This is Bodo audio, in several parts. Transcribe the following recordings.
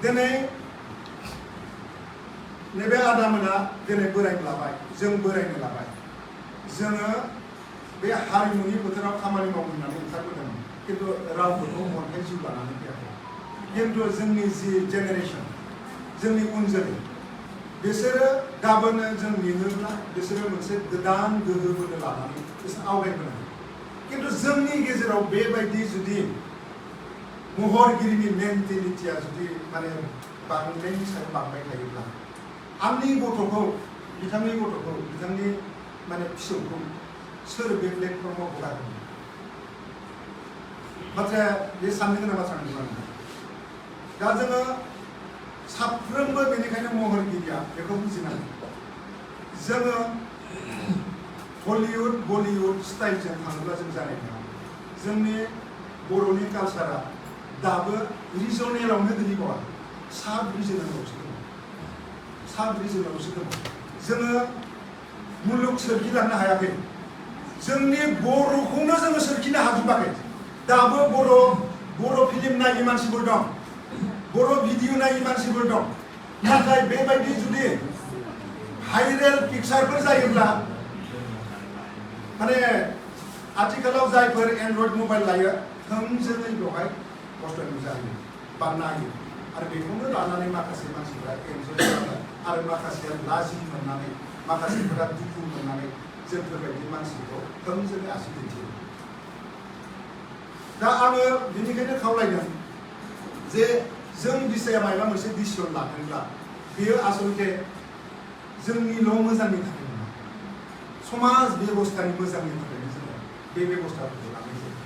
दिनै नैबे आदामोना दिनै बोरायनो लाबाय जों बोरायनो लाबाय जोङो बे हारिमुनि बोथोराव खामानि मावनो होननानै ओंखारबोदोंमोन किन्तु रावबोखौ अन्थाइ जिउ लानानै फैयाखै किन्तु जोंनि जि जेनेरेसन जोंनि उन जोलै बिसोरो गाबोनो जों मेङोब्ला बिसोरो मोनसे गोदान गोहो बोलो लानानै बिसोर आवगायबोनांगौ किन्तु जोंनि गेजेराव बेबायदि जुदि महरगिरिनि मेन्टेलिटिया जुदि माने बांनायनि सायाव बांबाय थायोब्ला आंनि गथ'खौ बिथांनि माने फिसौखौ सोर बे प्लेटफर्माव हगारगोन बाथ्राया बे साननो गोनां बाथ्रा नंगौना नङा दा जोङो साफ्रोमबो बेनिखायनो महरगिरिया बेखौ बुजिनांगोन जोङो हलिउड बलिउड स्टाइलजों थाङोब्ला जों जानाय नङा जोंनि बर'नि कालसारा दाबो रिजनेलावनो गोलैबावा साब रिजनेलावसो दङ जोङो मुलुग सोरखिलांनो हायाखै जोंनि बर'खौनो जोङो सोरखिनो हाजोबाखै दाबो बर' फिल्म नायि मानसिफोर दं बर' भिडिअ नायि मानसिफोर दं नाथाय बेबायदि जुदि भाइरेल पिक्चारफोर जायोब्ला माने आथिखालाव जायफोर एन्ड्रइड मबाइल लायो थोंजोङै बेवहाय खस्थ' नुजायो बा नायो आरो बेखौनो लानानै माखासे मानसिफोरा एन्जय खालामो आरो माखासेया लाजि मोननानै माखासेफोरा दुखु मोननानै जोंफोरबायदि मानसिखौ थोंजोङै आसि दिन्थियो दा आङो बेनिखायनो खावलायदों जे जों बिसाया माबा मोनसे डिसिसन लादोंब्ला बेयो आसलथे जोंनिल' मोजांनि थाखाय नङा समाज बेबस्थानि मोजांनि थाखायनो जोङो बे बेबस्थाफोरखौ लानाय जायो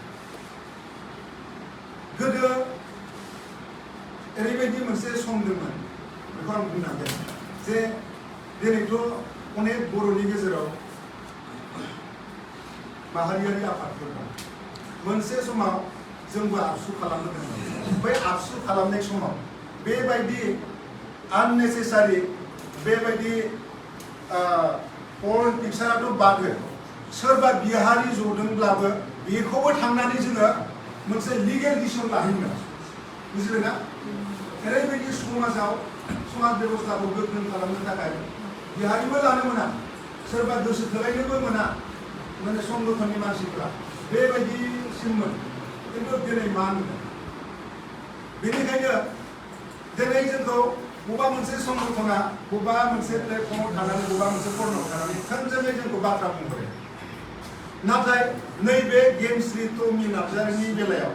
गोदो ओरैबायदि मोनसे सम दंमोन बेखौ आं बुंनांगोन जे दिनैथ' अनेक बर'नि गेजेराव माहारियारि आफादफोर दं मोनसे समाव जोंबो आबसु खालामबोदोंमोन बै आबसु खालामनाय समाव बेबायदि आननेसेसारि बेबायदि पर्न पिक्चाराथ' बादो सोरबा बिहारि जदोंब्लाबो बेखौबो थांनानै जोङो मोनसे लिगेल डिसिसन लाहैनो बुजिबाय ना ओरैबायदि समाज बेबस्थाखौ गोख्रों खालामनो थाखाय बिहारिबो लानो मोना सोरबा गोसो थोलायनोबो मोना माने संगठननि मानसिफोरा बेबायदिसिममोन किन्तु दिनै मा नुदों बेनिखायनो दिनै जोंखौ बबेबा मोनसे संगठना बबेबा मोनसे प्लेटफर्माव थानानै बबेबा मोनसे कर्नाव थानानै थोंजोङै जोंखौ बाथ्रा बुंहरो नाथाय नैबे गेमस्रि टमि नार्जारिनि बेलायाव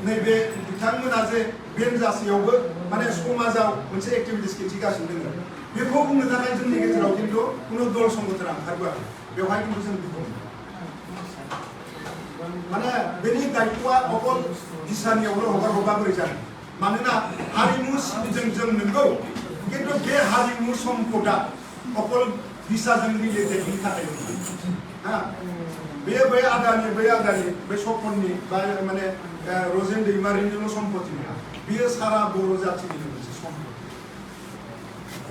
नैबे बिथांमोना जे बेनजासेयावबो माने समाजाव मोनसे एक्टिभिटिस खिन्थिगासिनो दङ बेखौ बुंनो थाखाय जोंनि गेजेराव किन्तु कुनु दल संगठना ओंखारबोआखै बेवहाय किन्तु जों दुखु माने बेनि दायित्वआ अकल बिसानियावल' हगारहरबा बोरै जानो मानोना हारिमु जों नंगौ किन्तु बे हारिमु सम्पदा अकल बिसाजों रिलेटेडनि थाखाय नङा बै आदानि बै सपननि बा माने रजेन दैमारिनिल' सम्पति नङा बेयो सारा बर' जाथिनि मोनसे सम्पति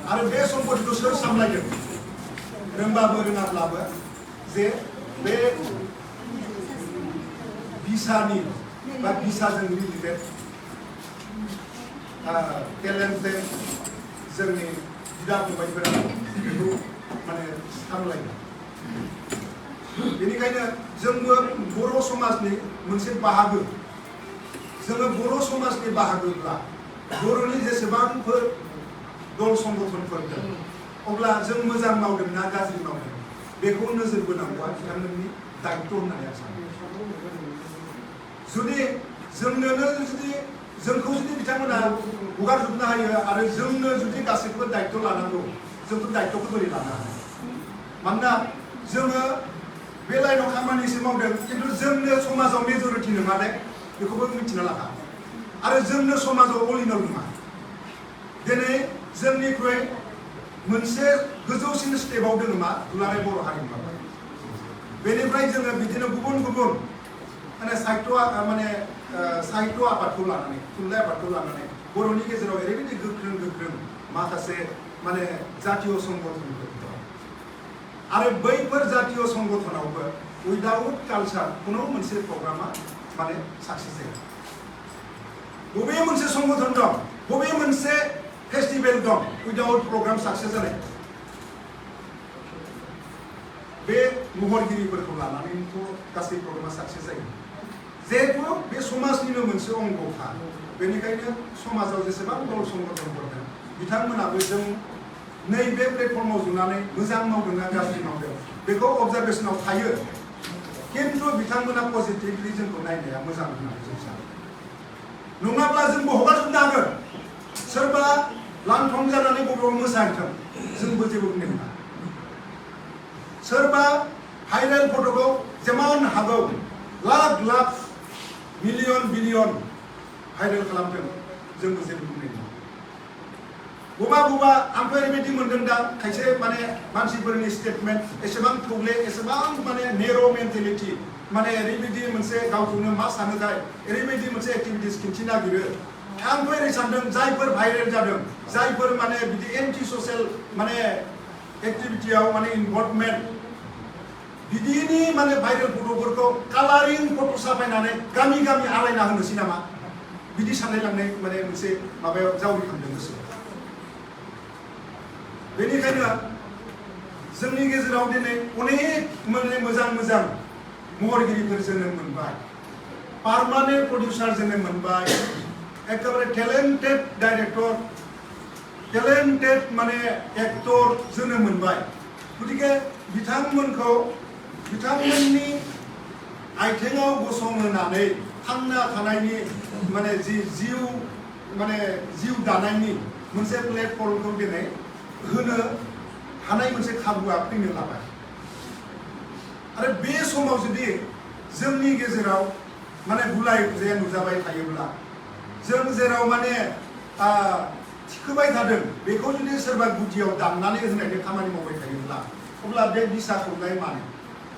आरो बे सम्पतिखौ सोर सामलायगोन रोंबाबो रोङाब्लाबो जे बे बिसानि बा बिसाजों रिलेटेड टेलेन्टेड जोंनि बिदा फंबायफोरा बेखौ माने सामलायगोन बेनिखायनो जोंबो बर' समाजनि मोनसे बाहागो जोङो बर' समाजनि बाहागोब्ला बर'नि जेसेबांफोर दल संगठनफोर दं अब्ला जों मोजां मावदों ना गाज्रि मावदों बेखौ नोजोर बोनांगौआ बिथांमोननि दायित्व होननानै आं सानो जुदि जोंखौ जुदि बिथांमोना हगारजोबनो हायो आरो जोंनो जुदि गासैखौबो दायित्व लानांगौ जोंथ' दायित्वखौ बोरै लानो हायो मानोना जोङो बे लाइनाव खामानिसो मावदों किन्तु जोंनो समाजाव मेजरिटि नङा दे बेखौबो मिथिना लाखा आरो जोंनो समाजाव अलिनल नङा दिनै जोंनिख्रुइ मोनसे गोजौसिन स्टेपआव दङ मा दुलाराय बर' हारिमुवा बेनिफ्राय जोङो बिदिनो गुबुन गुबुन माने साहित्य आफादखौ लानानै थुनलाइ आफादखौ लानानै बर'नि गेजेराव ओरैबायदि गोख्रों माखासे माने जातीय संगठनफोर दं आरो बैफोर जातीय संगठनावबो उइदाउट कालचार खुनु मोनसे प्रग्रामा माने साक्सेस जाया बबे मोनसे संगठन दं बबे मोनसे फेस्टिवल दं उइदाउट प्रग्राम साक्सेस जानाय बे महरगिरिफोरखौ लानानैथ' गासै प्रग्रामा साक्सेस जायो जिहेतु बे समाजनिनो मोनसे अंगखा बेनिखायनो समाजाव जेसेबां दल संगठनफोर दं बिथांमोनाबो जों नैबे प्लेटफर्माव जुनानै मोजां मावदोंना गाज्रि मावदों बेखौ अबजारभेशनाव थायो किन्तु बिथांमोना पजिटिभलि जोंखौ नायनाया मोजां होननानै जों सानो नङाब्ला जोंबो हगारजोबनो हागोन सोरबा लांथं जानानै बबेयाव मोसाहैथों जोंबो जेबो बुंनो नङा सोरबा भाइरेल फट'खौ जेमान हागौ lakh lakh million billion viral खालामदों जोंबो जेबो बुंनाय नङा बबा आंथ' ओरैबायदि मोनदों दा खायसे माने मानसिफोरनि स्टेटमेन्ट एसेबां थौले एसेबां माने नेर' मेन्टेलिटि माने ओरैबायदि मोनसे गावखौनो मा सानोथाय ओरैबायदि मोनसे एक्टिभिटिस खिन्थिनो नागिरो आंथ' ओरै सानदों जायफोर भाइरेल जादों जायफोर माने बिदि एन्टि ससियेल माने एक्टिभिटियाव माने इनभल्भमेन्ट बिदिनि माने भाइरेल फट'फोरखौ कालारिं फट' साफायनानै गामि गामि आलायना होनोसै नामा बिदि सानलायलांनाय माने मोनसे माबायाव जावरिखांदों गोसोआव बेनिखायनो जोंनि गेजेराव दिनै अनेक माने मोजां मोजां महरगिरिफोर जोनोम मोनबाय पार्मानेन्ट प्रडिउसार जोनोम मोनबाय एकेबारे टेलेन्टेड डाइरेक्टर टेलेन्टेड माने एक्टर जोनोम मोनबाय गतिके बिथांमोनखौ बिथांमोननि आथिङाव गसंहोनानै थांना थानायनि माने जिउ दानायनि मोनसे प्लेटफर्मखौ दिनै होनो हानाय मोनसे खाबुआ फैनो लाबाय आरो बे समाव जुदि जोंनि गेजेराव माने गुलाय गुजाया नुजाबाय थायोब्ला जों जेराव माने थिखोबाय थादों बेखौ जुदि सोरबा गुदियाव दाननानै होनायनि खामानि मावबाय थायोब्ला अब्ला बे दिसा खौलाय मानो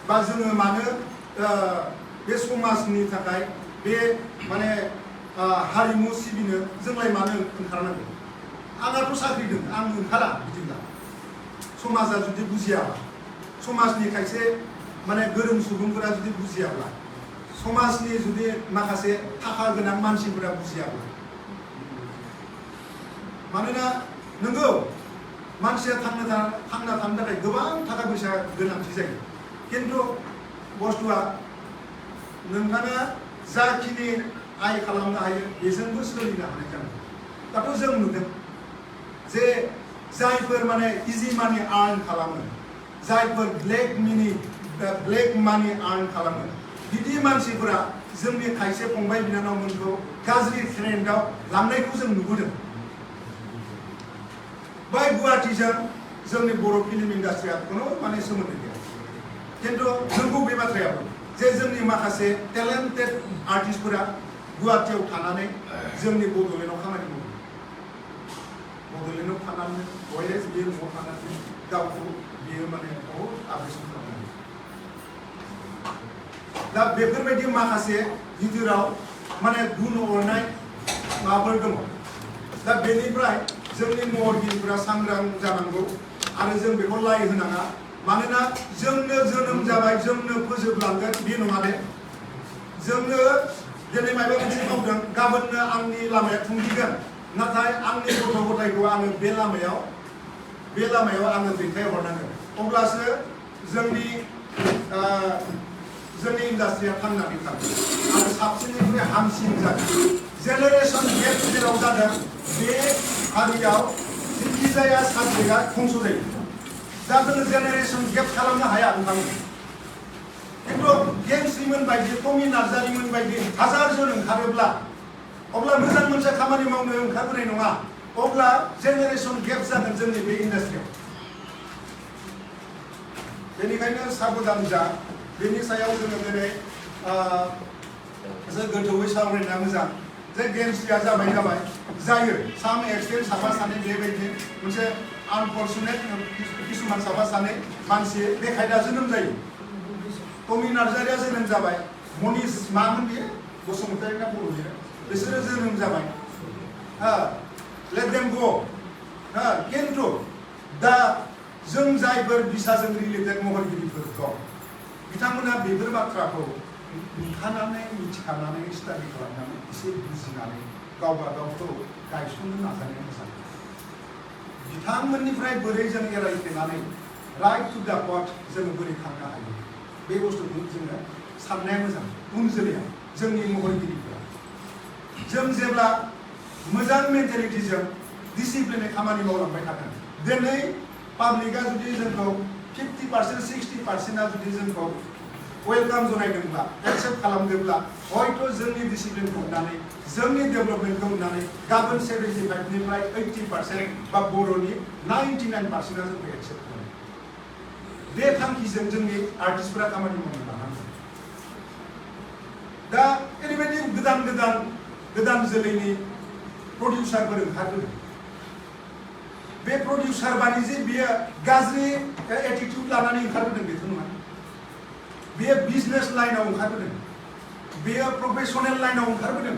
बा जोङो मानो बे समाजनि थाखाय बे माने हारिमु सिबिनो जोंलाय मानो ओंखारनांगौ आंहाथ' साख्रि दं आं ओंखारा बिदिब्ला समाजा जुदि बुजियाब्ला समाजनि खायसे माने गोरों सुबुंफोरा जुदि बुजियाब्ला समाजनि जुदि माखासे थाखा गोनां मानसिफोरा बुजियाब्ला मानोना नंगौ मानसिया थांना थानो थाखाय गोबां थाखा फैसा गोनांथि जायो किन्तु बुस्थुआ नोंथाङा जाखिनि आय खालामनो हायो बेजोंबो सोलिनो हानाय जानांगौ दाथ' जों नुदों जे जायफोर माने इजि मानि आर्न खालामो जायफोर ब्लेक मानि आर्न खालामो बिदि मानसिफोरा जोंनि खायसे फंबाय बिनानावमोनखौ गाज्रि ट्रेन्डआव लांनायखौ जों नुबोदों बै गुवाहाटीजों जोंनि बर' फिल्म इन्डास्ट्रिया खुनु माने सोमोन्दो गैया किन्तु नंगौ बे बाथ्रायाबो जे जोंनि माखासे टेलेन्टेड आर्टिस्टफोरा गुवाहाटीयाव थानानै जोंनि बड'लेण्डआव खामानि मावो बड'लेण्डआव थानानै बयस बे न'आव थानानै गावखौ बियो माने बहुत आपरेसन खालामो दा बेफोरबायदि माखासे गिदिराव माने गुन अरनाय माबाफोर दङ दा बेनिफ्राय जोंनि महरगिरिफोरा सांग्रां जानांगौ आरो जों बेखौ लाय होनाङा मानोना जोंनो जोनोम जाबाय जोंनो फोजोबलांगोन बे नङा दे जोंनो दिनै माबा मोनसे मावदों गाबोननो आंनि लामाया थुंगिगोन नाथाय आंनि गथ' गथायखौ आङो बे लामायाव आङो दैथायहरनांगोन अब्लासो जोंनि इन्डास्ट्रिया थांनानै थागोन आरो साबसिननिफ्राय हामसिन जागोन जेनेरेशन गेप जेराव जादों बे हारियाव जिखिजाया साबजेक्टआ खंस' जायो दा जोङो जेनेरेशन गेप खालामनो हाया नोंथांमोन किन्तु गेमस्रिमोन बायदि टमी नार्जारीमोन बायदि हाजार जन ओंखारोब्ला अब्ला मोजां मोनसे खामानि मावनो ओंखारबोनाय नङा अब्ला जेनेरेशन गेप जागोन जोंनि बे इन्डास्ट्रियाव बेनिखायनो साबधान जा बेनि सायाव जोङो दिनै एसे गोथौवै सावरायनाया मोजां जे गेमस्रिया जाबाय जायो साम एक्सटेन्ट साफा सानै बेबायदि मोनसे आनफर्चुनेट किसुमान साफा सानै मानसि बेखायदा जोनोम जायो टमी नार्जारीया जोनोम जाबाय मनीष मामोन बेयो बसुमतारी ना बर' लिरो बिसोरो जोनोम जाबाय लेट देम गो किन्तु दा जों जायफोर बिसाजों रिलेटेड महरगिरिफोर दं बिथांमोना बेफोर बाथ्राखौ नुखानानै मिथिखानानै स्टाडि खालामनानै एसे बुजिनानै गावबा गावखौ गायसननो नाजानाया मोजां बिथांमोननिफ्राय बोरै जों एरायफेनानै राइट टु दा पथ जोङो बोरै थांनो हायो बे बुस्थुखौ जोङो साननाया मोजां उन जोलैया जोंनि महरगिरिफोरा जों जेब्ला मोजां मेन्टेलिटिजों डिसिप्लिनै खामानि मावलांबाय थागोन दिनै पाब्लिकआ जुदि जोंखौ 50% 60%आ जुदि जोंखौ वेलकाम जनायदोंब्ला एक्सेप्ट खालामदोंब्ला हयथ' जोंनि डिसिप्लिनखौ नुनानै जोंनि डेभेलपमेन्टखौ नुनानै गाबोन 75निफ्राय 80% बा बर'नि 99%आ जोंखौ एक्सेप्ट खालामो बे थांखिजों जोंनि आर्टिस्टफोरा खामानि मावनो लानांगौ दा ओरैबायदि गोदान जोलैनि प्रडिउसारफोर ओंखारदों बे प्रडिउसार बानि जे बियो गाज्रि एटिट्युड लानानै ओंखारबोदों बेथ' नङा बेयो बिजनेस लाइनाव ओंखारबोदों बेयो प्रफेसनेल लाइनाव ओंखारबोदों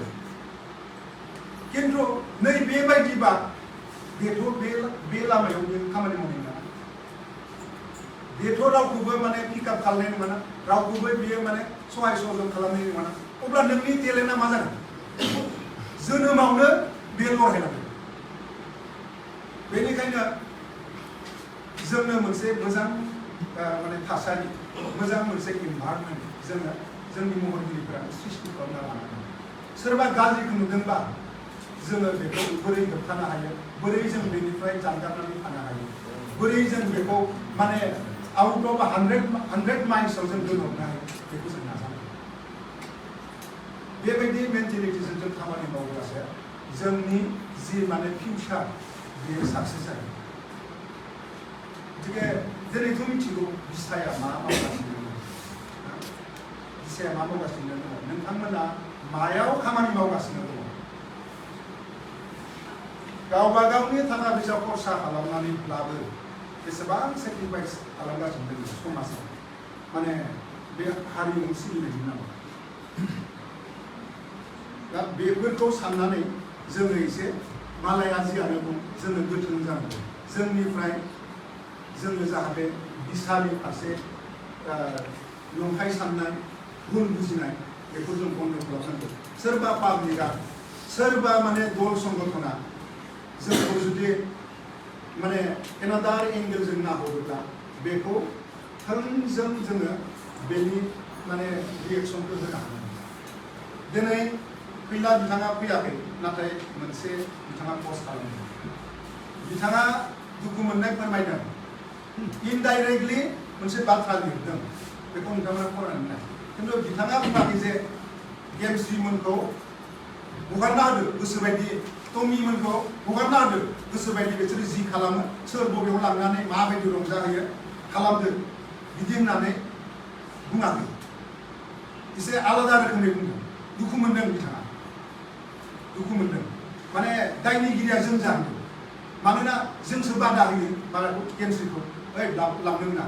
किन्तु नै बेबायदिबा बेथ' बे लामायाव बे खामानि मावनाय नङा बेथ' रावखौबो माने पिकआप खालामनाय नङा रावखौबो बियो माने सहाय सहयोग खालामनाय नङा अब्ला नोंनि टेलेन्टआ मा जागोन जोनोमावनो बे लरहायलांगोन बेनिखायनो जोंनो मोनसे मोजां माने थासारि मोजां मोनसे इनभाइरनमेन्ट जोङो जोंनि महरगिरिफोरा सृष्टि खालामना लानांगोन सोरबा गाज्रिखौ नुदोंबा जोङो बेखौ बोरै होबथानो हायो बोरै जों बेनिफ्राय जानगारनानै थानो हायो बोरै जों बेखौ माने आउट अफ 100 माइल्सआव जों दोनहरनो हायो बेखौ जों नाजानांगोन बेबायदि मेन्टेलिटिजों जों खामानि मावोब्लासो जोंनि जि माने फिउचार बेयो साक्सेस जागोन गतिके दिनैथ' मिथिगौ बिसाया मा मावगासिनो दङ बिसाया मा मावगासिनो दङ नोंथांमोना मायाव खामानि मावगासिनो दङ गावबा गावनि थाखा फैसा खरसा खालामनानैब्लाबो बेसेबां सेक्रिफाइस खालामगासिनो दङ समाजाव माने बे हारिमु सिबिनायनि नामाव दा बेफोरखौ साननानै जोङो एसे मालाया जियानो बुं जोङो गोथों जानांगौ जोंनिफ्राय जोङो जाहाथे बिसानि फारसे नंखाय साननाय भुल बुजिनाय बेखौ जों बन्द खालामनांगौ सोरबा पाब्लिकआ सोरबा माने दल संगठना जोंखौ जुदि माने एनादार एंगेलजों नाहरोब्ला बेखौ थोंजों जोङो बेनि माने रिएक्सनखौ होनो हागोन दिनै फैला बिथाङा फैयाखै नाथाय मोनसे बिथाङा पस्ट खालामदों बिथाङा दुखु मोननाय फोरमायदों इनडाइरेक्टलि मोनसे बाथ्रा लिरदों बेखौ नोंथांमोना फरायनानै नाय खिन्थु बिथाङा बुङाखै जे गेमस्रिमोनखौ हगारना होदो गोसोबायदि टमिमोनखौ हगारना होदो गोसोबायदि बिसोरो जि खालामो सोर बबेयाव लांनानै माबायदि रंजाहोयो खालामदो बिदि होननानै बुङाखै एसे आलादा रोखोमै बुंदों दुखु मोनदों बिथाङा दुखु मोनदों माने दायनिगिरिया जों जाहैदों मानोना जोंसो बादा होयो माबाखौ गेमस्रिखौ ओइ लांनो मोना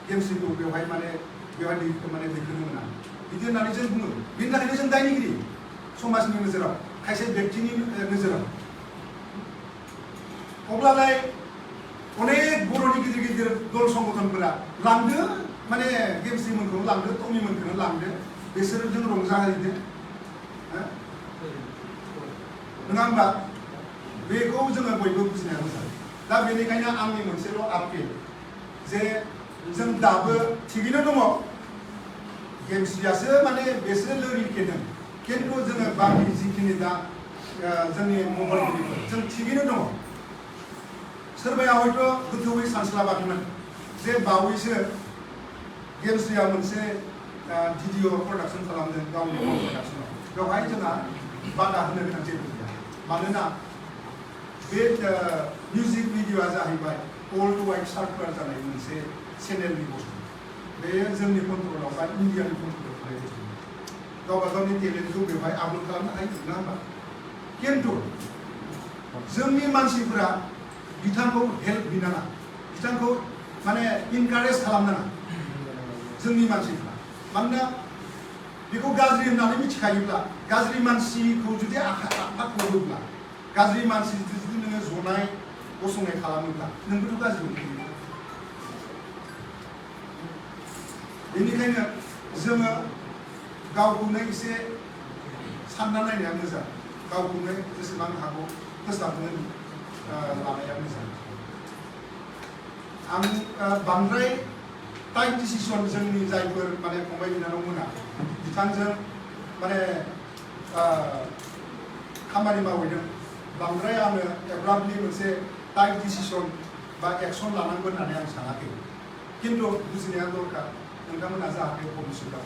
गेमस्रिखौ बेवहाय माने बेवहाय माने दैखोनो मोना बिदि होननानै जों बुङो बेनि थाखायनो जों दायनिगिरि समाजनि नोजोराव खायसे व्यक्तिनि नोजोराव अब्लालाय अनेक बर'नि गिदिर गिदिर दल संगठनफोरा लांदो माने गेमस्रिमोनखौ लांदो टमिमोनखौनो लांदो बिसोरजों रंजाहैदो नङा होमबा बेखौ जोङो बयबो बुजिनाया मोजां दा बेनिखायनो आंनि मोनसेल' आपिल जे जों दाबो थिगैनो दङ गेमस्रियासो माने बिसोरो लोरिखेदों खिन्थु जोङो बाखि जिखिनि दा जोंनि महरगिरिफोर जों थिगैनो दङ सोरबाया हयथ' गोथौयै सानस्लाबाखैमोन जे बावैसो गेमस्रिया मोनसे भिडिअ प्रडाक्सन खालामदों गावनि प्रडाक्सनाव बेवहाय जोंहा बादा होनो गोनां जेबो गैया मानोना बे मिउजिक भिडिअआ जाहैबाय वर्ल्ड वाइड सार्कुलार जानाय मोनसे चेनेलनि बुस्थु बेयो जोंनि कन्ट्रलाव बा इन्डियानि कन्ट्रलाव थानाय बुस्थु गावबा गावनि टेलेन्टखौ बेवहाय आपल'ड खालामनो हायो नङा होमबा खिन्थु जोंनि मानसिफोरा बिथांखौ हेल्प बिनाङा बिथांखौ माने इनकारेज खालामनाङा जोंनि मानसिफ्रा मानोना बेखौ गाज्रि होननानै मिथिखायोब्ला गाज्रि मानसिखौ जुदि आखाखौब्ला गाज्रि मानसि जुदि नोङो जनाय गसंनाय खालामोब्ला नोंबोथ' गाज्रि मोनखायो बेनिखायनो जोङो गावखौनो एसे सानना नायनाया मोजां गावखौनो जेसेबां हागौ फोसाबनो लानाया मोजां आं बांद्राय टाइट डिसिसन जोंनि जायफोर माने फंबाय बिनानावमोना बिथांजों माने खामानि मावहैदों बांद्राय आङो एब्राबलि मोनसे टाइट डिसिसन बा एक्सन लानांगोन होननानै आं सानाखै किन्तु बुजिनाया दरकार नोंथांमोना जाहाथे भबिष्यताव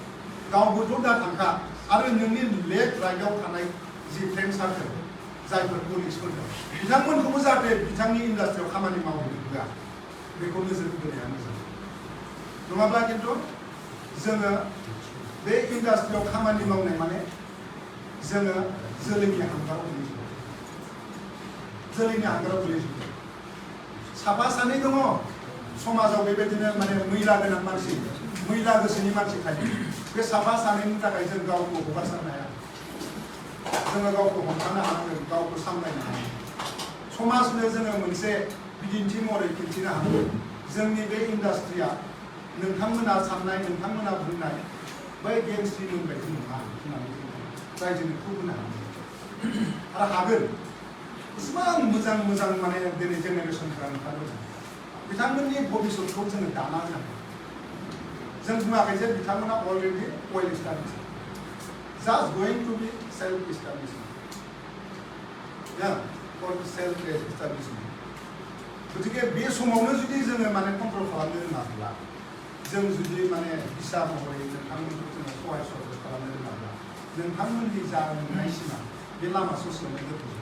गावबोथ' दा थांखा आरो नोंनि लेफ्ट राइटआव थानाय जि फ्रेन्ड सार्कोल जायफोर कलिग्सफोर दं बिथांमोनखौबो जाहाथे बिथांनि इन्डास्ट्रियाव खामानि मावनो होआ बेखौ नोजोर होनाया मोजां नङाब्ला किन्तु जोङो बे इन्डास्ट्रियाव खामानि मावनाय माने जोङो जोलैनि हांगाराव गोलैजोबो साफा सानै दङ समाजाव बेबायदिनो माने मैला गोनां मानसि मैला गोसोनि मानसि थायो बे साफा सानैनि थाखाय जों गावखौ हगारसारनो हाया जोङो गावखौ हमथानो हानांगोन गावखौ सामलायनो हानांगोन समाजनो जोङो मोनसे बिदिन्थि महरै खिन्थिनो हानांगोन जोंनि बे इन्डास्ट्रिया नोंथांमोना साननाय नोंथांमोना बुंनाय बै गेमस्रिमोन बायदि नङा होननानै रायजोनो होनो हानांगोन आरो हागोन इसेबां मोजां मोजां माने दिनै जेनेरेसनफ्रा ओंखारबोदों बिथांमोननि भबिष्यतखौ जोङो दाना होनांगोन जों बुङाखै जे बिथांमोना already well established just going to be self establishment self establishment गतिके बे समावनो जुदि जोङो माने कन्ट्रल खालामनो रोङाब्ला जों जुदि माने बिसा महरै नोंथांमोनखौ जोङो सहाय सहाय खालामनो रोङाब्ला नोंथांमोननि जा मोननाय सिमा बे लामा ससेयावनो दोनथ'यो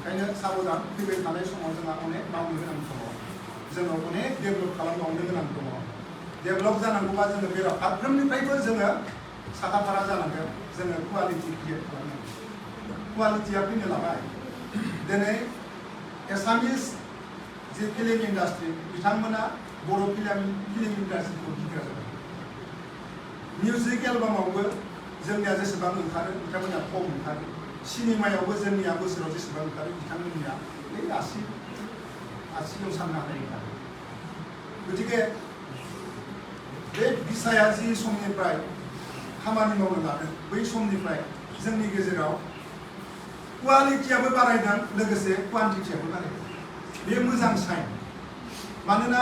ओंखायनो साबधान फैबाय थानाय समाव जोंहा अनेक मावनो गोनां दङ जोङो अनेक डेभेलप खालामबावनो गोनां दङ डेभेलप जानांगौबा जोङो बेराद फारफ्रोमनिफ्रायबो जोङो साखाफारा जानांगोन जोङो क्वालिटि क्रिएट खालामनांगोन क्वालिटिया फैनो लाबाय दिनै एसामिस जे फिल्म इन्डास्ट्रि बिथांमोना बर' फिल्म इन्डास्ट्रिखौ गिग्रा जाबाय मिउजिक एलबामावबो जोंनिया जेसेबां ओंखारो बिथांमोना खम ओंखारो सिनेमायावबो जोंनिया बोसोराव जेसेबां ओंखारो बिथांमोननिया बे आसियाव साननो हानाय ओंखारो गतिके बे बिसाया जि समनिफ्राय खामानि मावनो लादों बै समनिफ्राय जोंनि गेजेराव क्वालिटियाबो बारायदों लोगोसे क्वान्टिटियाबो बारायदों बे मोजां साइन मानोना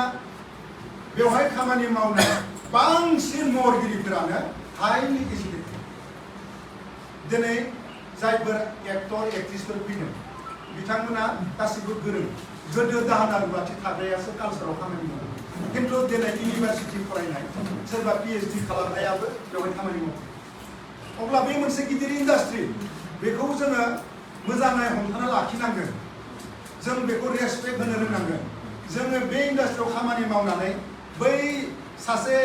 बेवहाय खामानि मावनाय बांसिन महरगिरिफोरानो हाइलि एजुकेटेड दिनै जायफोर एक्टर एक्ट्रिसफोर फैदों बिथांमोना गासिबो गोरों गोदो दाहोना रुवाथि थाग्रायासो कालसाराव खामानि मावो किन्तु दिनै इउनिभार्सिटि फरायनाय सोरबा PhD खालामनायाबो बेवहाय खामानि मावो अब्ला बे मोनसे गिदिर इन्डास्ट्रि बेखौ जोङो मोजाङै हमथाना लाखिनांगोन जों बेखौ रेसपेक्ट होनो रोंनांगोन जोङो बे इन्डास्ट्रियाव खामानि मावनानै बै सासे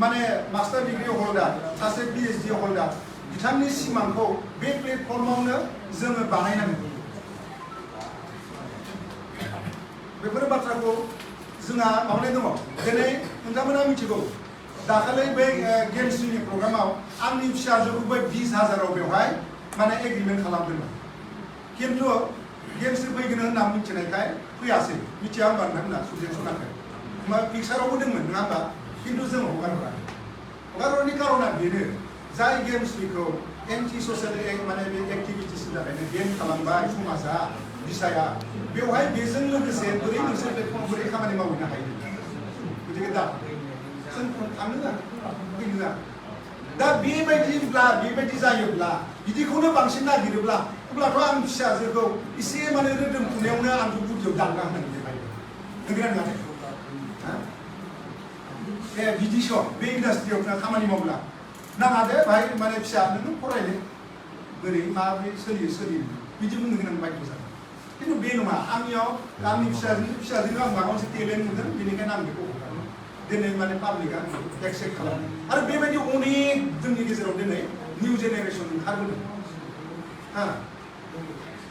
माने मास्टार डिग्री हल्डार सासे PhD हल्डार बिथांनि सिमांखौ बे प्लेटफर्मावनो जोङो बानायनांगोन बेफोर बाथ्राखौ जोंहा मावनाय दङ दिनै नोंथांमोना मिथिगौ दाखालि बे गेमस्रिनि प्रग्रामाव आंनि फिसाजोखौबो 20,000आव बेवहाय माने एग्रिमेन्ट खालामदोंमोन किन्तु गेमस्रि फैगोन होनना मिथिनायखाय फैयासै मिथिया होमबा नोंथांमोना सुजेसनाखै होमबा पिक्सारावबो दंमोन नङा होमबा किन्तु जों हगारहरनि कारना बेनो जाय गेमस्रिखौ एन्टि ससियेल माने बे एक्टिभिटिसनि थाखायनो बेन खालामबाय समाजा बिसाया बेवहाय बेजों लोगोसे बोरै मोनसे प्लेटफर्म बोरै खामानि मावनो हायो गतिके दा जों थांनो ना फैनो ना दा बेबायदि जायोब्ला बिदिखौनो बांसिन नागिरोब्ला अब्लाथ' आं फिसाजोखौ एसे माने रोदोमफुनायावनो आंखौ गुदियाव दानगा होनांगोन बेबायदि नोंगोना नङा ए बिदिस' बे इन्डास्ट्रियाव खामानि मावब्ला नाङा दे भाई माने फिसा नों फरायनो बोरै माबोरै सोलियो बिदि बुंनो गोनां बायद' जागोन किन्तु बे नङा आंनियाव आंनि फिसाजों आं माबा मोनसे टेलेन्ट नुदों बेनिखायनो आं बेखौ हगारो दिनै माने पाब्लिकआ एक्सेप्ट खालामो आरो बेबायदि अनेक जोंनि गेजेराव दिनै निउ जेनेरेसन ओंखारबोदों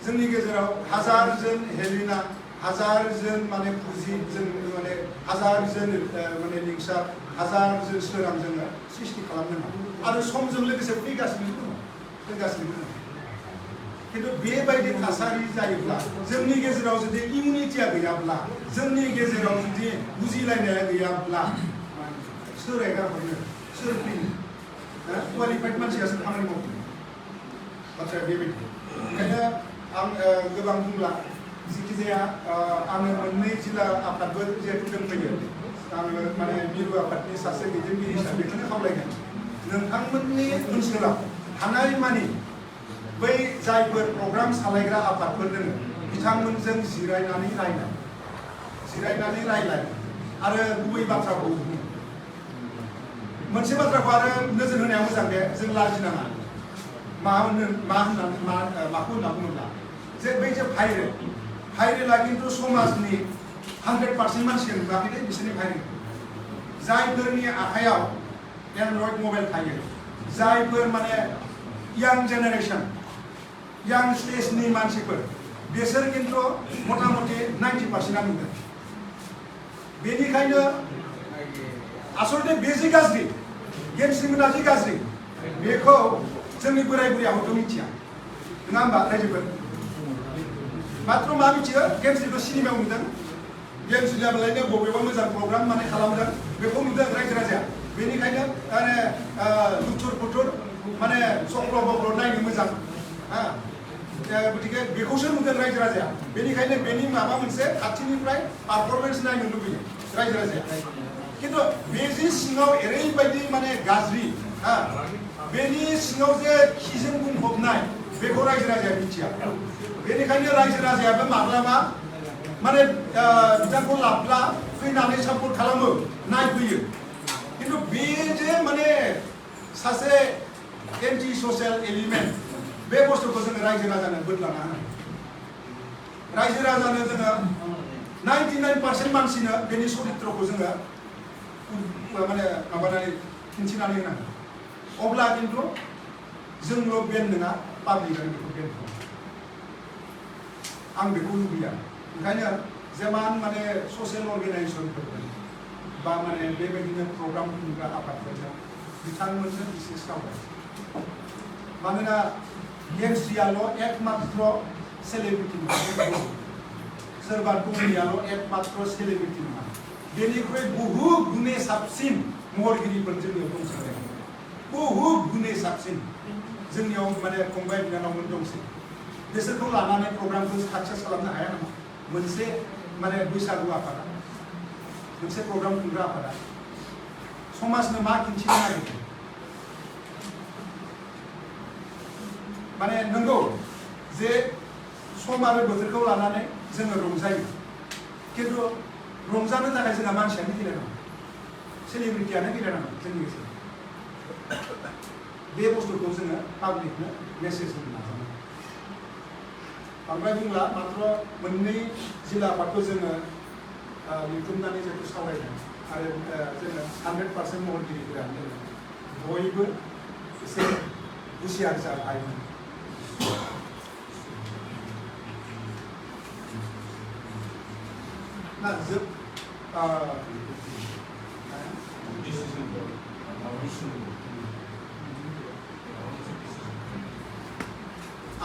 जोंनि गेजेराव 1000 जन हेलिना 1000 जन माने फुजि जों माने 1000 जन माने लिंसार 1000 जन सोरां जोङो सृष्टि खालामनो आरो समजों लोगोसे फैगासिनो दङ किन्तु बेबायदि थासारि जायोब्ला जोंनि गेजेराव जुदि इउनिटिया गैयाब्ला जोंनि गेजेराव जुदि बुजिलायनाया गैयाब्ला सोर एगारहरनो सोर फैनो क्वालिफाइड मानसियासो खामानि मावगोन बाथ्राया बेबायदि ओंखायनो आं गोबां बुंला जिखिजाया आङो मोननै जिल्ला आफादबो जिहेतु दंफैयो आङो माने मिरु आफादनि सासे दैदेनगिरि हिसाबै बेखौनो खावलायगोन नोंथांमोननि ओनसोलाव हानाय मानि बै जायफोर प्रग्राम सालायग्रा आफादफोर दङ बिथांमोनजों जिरायनानै रायलाय आरो गुबै बाथ्राखौ बुङो मोनसे बाथ्राखौ आरो नोजोर होनाया मोजां दे जों लाजिनाङा माखौ होनना बुङोब्ला जे बै जे भाइरेला खिन्थु समाजनि 100% मानसिया नुवाखै दे बिसोरनि भाइरेल जायफोरनि आखायाव एन्ड्रइड मबाइल थायो जायफोर माने यां जेनेरेशन यां स्टेजनि मानसिफोर बिसोर खिन्थु मथा मथि 90%आ नुदों बेनिखायनो आसलते बे जे गाज्रि गेमस्रिमोना जे गाज्रि बेखौ जोंनि बोराय बुरियाबोथ' मिथिया नङा होमबा रायजोफोर मात्र मा मिथियो गेमस्रिखौ सिनेमायाव नुदों गेमस्रियाबोलायनो बबेबा मोजां प्रग्राम माने खालामदों बेखौ नुदों रायजो राजाया बेनिखायनो माने लुथुर फुथुर माने चक्र बक्र नायनो मोजां गतिके बेखौसो नुदों रायजो राजाया बेनिखायनो बेनि माबा मोनसे खाथिनिफ्राय पारफरमेन्स नायनो लुबैयो रायजो राजाया किन्तु बे जे सिङाव एरैबायदि माने गाज्रि बेनि सिङाव जे खिजों बुंफबनाय बेखौ रायजो राजाया मिथिया बेनिखायनो रायजो राजायाबो माब्लाबा माने बिथांखौ लाब्ला फैनानै सापर्ट खालामो नायफैयो किन्तु बे जे माने सासे एन्टि ससियेल एलिमेन्ट बे बुस्थुखौ जोङो रायजो राजानो बोदलाना होनांगौ रायजो राजानो जोङो 99% मानसिनो बेनि चरित्रखौ जोङो माने माबानानै दिन्थिनानै होनांगौ अब्ला किन्तु जोंल' बेन नङा पाब्लिकआनो बेखौ बेन खालामो आं बेखौ लुबैया ओंखायनो जेमान माने ससियेल अर्गानाइजेसनफोर बा माने बेबायदिनो प्रग्राम खुंग्रा आफादफोरजों बिथांमोनजों एसे सावराय मानोना गेमस्रियाल' एकमात्र सेलिब्रिटि नङा सोरबा टुमियाल' एकमात्र सेलिब्रिटि नङा बेनिख्रुइ बहु गुने साबसिन महरगिरिफोर जोंनियाव दंसै बहु गुने साबसिन जोंनियाव माने फंबाय बिनानावमोन दंसै बिसोरखौ लानानै प्रग्रामखौ साक्सेस खालामनो हाया नामा मोनसे माने बैसागु आफादा मोनसे प्रग्राम खुंग्रा आफादा समाजनो मा खिन्थिनो नागिरदों माने नंगौ जे सम आरो बोथोरखौ लानानै जोङो रंजायो किन्तु रंजानो थाखाय जोंहा मानसियानो गेलेनांगौ सेलिब्रिटियानो गेलेनांगौ जोंनि गेजेराव बे बुस्थुखौ जोङो पाब्लिकनो मेसेज होनो नाजानांगौ बांद्राय बुंला मात्र मोननै जिल्ला आफादखौ जोङो लिरथुमनानै जिहेतु सावरायदों आरो जोङो 100% महरगिरिफोरानो बयबो एसे हुसियार जाबायमोन ना जोब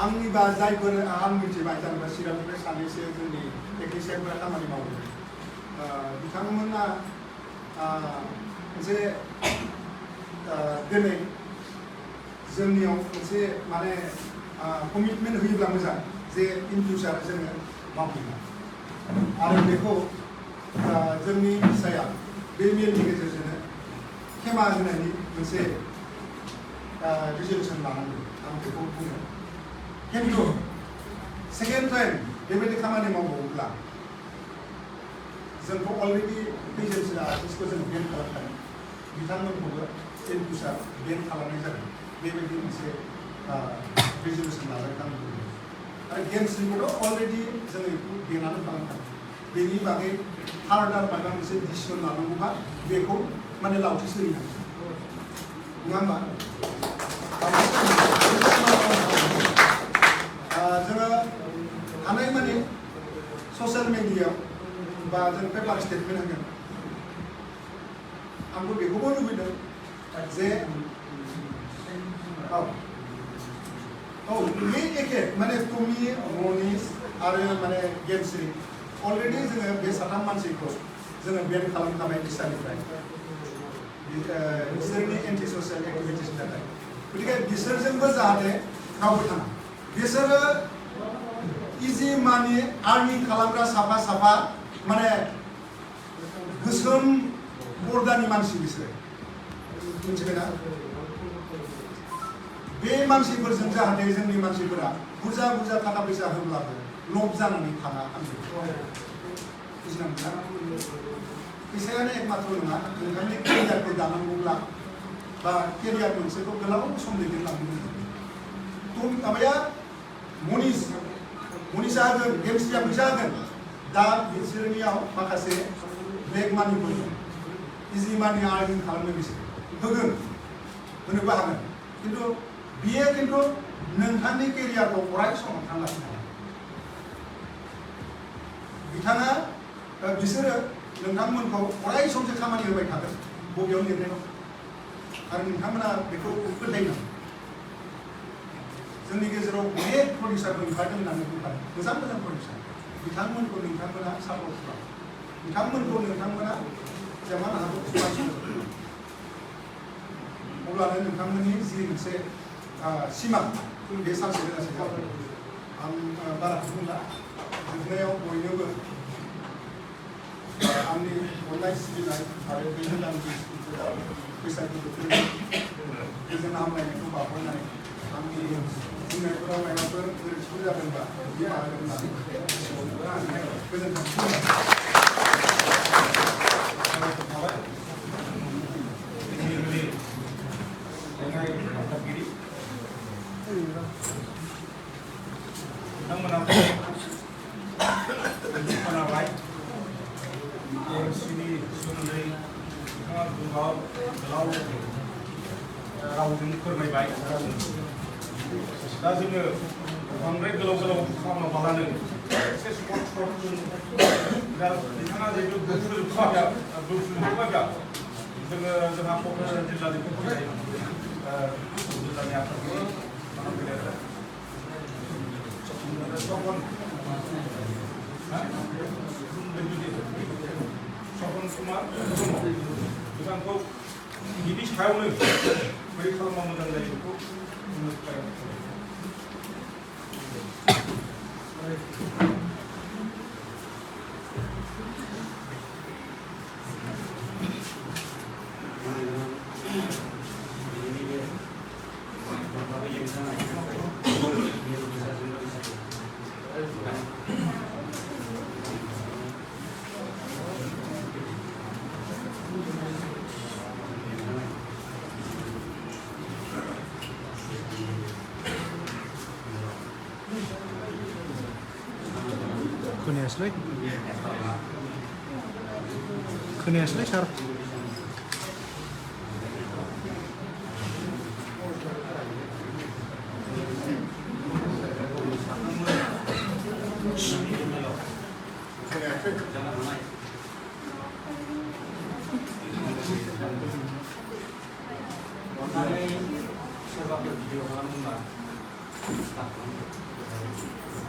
आंनिबा जायफोर आं मिथिबाय जेनेबा चिरांनिफ्राय सानैसो जोंनि टेकनिशियानफोरा खामानि मावो बिथांमोना मोनसे दिनै जोंनियाव मोनसे माने कमिटमेन्ट होयोब्ला मोजां जे इन फिउचार जोङो मावफैगोन आरो बेखौ जोंनि फिसाया बे मेलनि गेजेरजोंनो खेमा होनायनि मोनसे रिजल्युसन लानांगौ आं बेखौ बुङो किन्तु सेकेन्ड टाइम बेबायदि खामानि मावबावोब्ला जोंथ' अलरेडि एजेन्सि आर्टिस्टखौ जों बेन खालामखादों बिथांमोनखौबो इन फिउचार बेन खालामनाय जादों बेबायदि मोनसे रिजल्युसन लानांगौ आरो गेमस्रिखौथ' अलरेडि जोङो बेनानै खालामखादों बेनि बागै फार्दार माबा मोनसे डिसिसन लानांगौबा बेखौ माने लावथि सोलिनांगौ नङा होमबा जोङो हानाय माने ससियेल मिडियायाव बा जों पेपार स्टेटमेन्ट होगोन आंबो बेखौबो लुबैदों जे बे एखे माने टमी मनीष आरो माने गेमस्रि अलरेडि जोङो बे साथाम मानसिखौ जोङो बेन खालामखाबाय बिसानिफ्राय बिसोरनि एन्टि ससियेल एक्टिभिटिसनि थाखाय गतिके बिसोरजोंबो जाहाथे रावबो थाङा बिसोरो इजि मानि आर्निं खालामग्रा साफा साफा माने गोसोम बर्दानि मानसि बिसोरो मिथिबायना बे मानसिफोरजों जाहाथे जोंनि मानसिफोरा बुरजा बुरजा थाखा फैसा होब्लाबो लब जानानै थाङा बुजिनांगौना फैसायानो एकमात्र नङा नोंथांनि केरियारखौ दानांगौब्ला बा केरियार मोनसेखौ गोलाव सम दैदेनलांनो माबाया मनीषा होगोन गेमस्रिया फैसा होगोन दा बिसोरनियाव माखासे ब्लेक मानिफोर दं इजि मानि आर्निं खालामनो बिसोर होगोन होनोबो हागोन खिन्थु बियो खिन्थु नोंथांनि केरियारखौ अराय सम थांगासिनो थाया बिथाङा बिसोरो नोंथांमोनखौ अराय समसो खामानि होबाय थागोन बबेयाव लिरनाय दं आरो नोंथांमोना बेखौ फोथायनांगौ जोंनि गेजेराव अनेक प्रडिउसारफोर ओंखारदों होननानै बुंखादों मोजां मोजां प्रडिउसार बिथांमोनखौ नोंथांमोना सापर्ट खालाम बिथांमोनखौ नोंथांमोना जेमान हागौ अब्लानो नोंथांमोननि जि मोनसे सिमां बे सानसे बेलासे जागोन आं बारा बुंला जोबनायाव बयनोबो आंनि अननाय सिबिनाय आरो बे मोजां बैसागु बोथोरनि गोजोन हामलायनायखौ बावहरनानै आंनि बुंनायफोराव माबाफोर गोरोन्थिफोर जादोंबा निमाहा होनानै गोजोन्थों रावजों फोरमायबाय दा जोङो बांद्राय गोलाव खालामाबालानो एसे सर्ट दा बिथाङा जिहेतु बुंफोरजोबखाबाय जोङो जोंहा क'क्राझार जिल्लानि जिल्लानि आफादगिरि सपन कुमार बिथांखौ गिबि सायावनो बोरै खालामबा मोजां जायो बेखौ बुंनो थाखाय खोनायासैलै सार सोरबाफोर भिडिअ खालामोब्ला